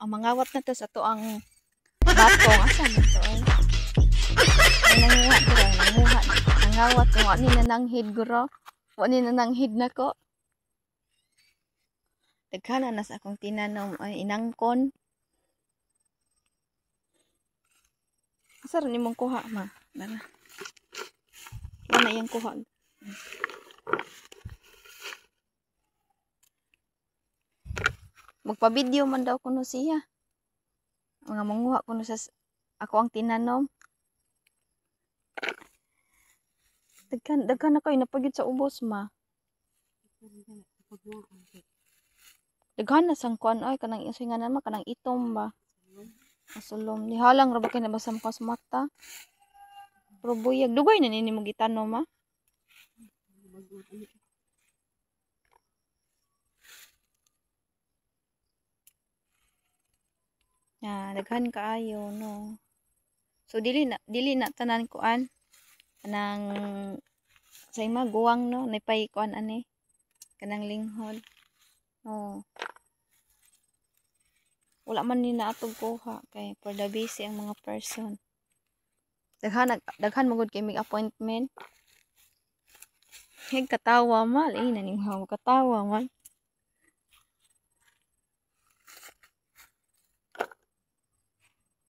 Ang mangawat na to sa to ang batong. Asa man to ay? Ay nanguha dira, nanguha. Nangawat wa ni nananghid guro. Wa ni nananghid nako. Daghan na sa akong tinanom ay inangkon. Asa ra nimong kuha ma? Dara. Wala iyang kuha. Magpa-video man daw kuno siya. Mga manguha kuno sa ako ang tinanom. Daghan daghan na kayo napagid sa ubos ma. Daghan na sang kuan ay kanang unsay ngalan ma, kanang itom ba. Asulom ni halang ra ba kay nabasa mo sa mata. Pero buyag dugay na nini mo gitanom ma. Ya, daghan kaayo no. So dili na tanan kuan kanang sa ima guwang no, napay kuan ani kanang linghod. Oh. Wala man ni naatog kuha kay for the busy ang mga person. Daghan daghan magud kay mig appointment. Hig katawa mal eh naning hawa katawa man.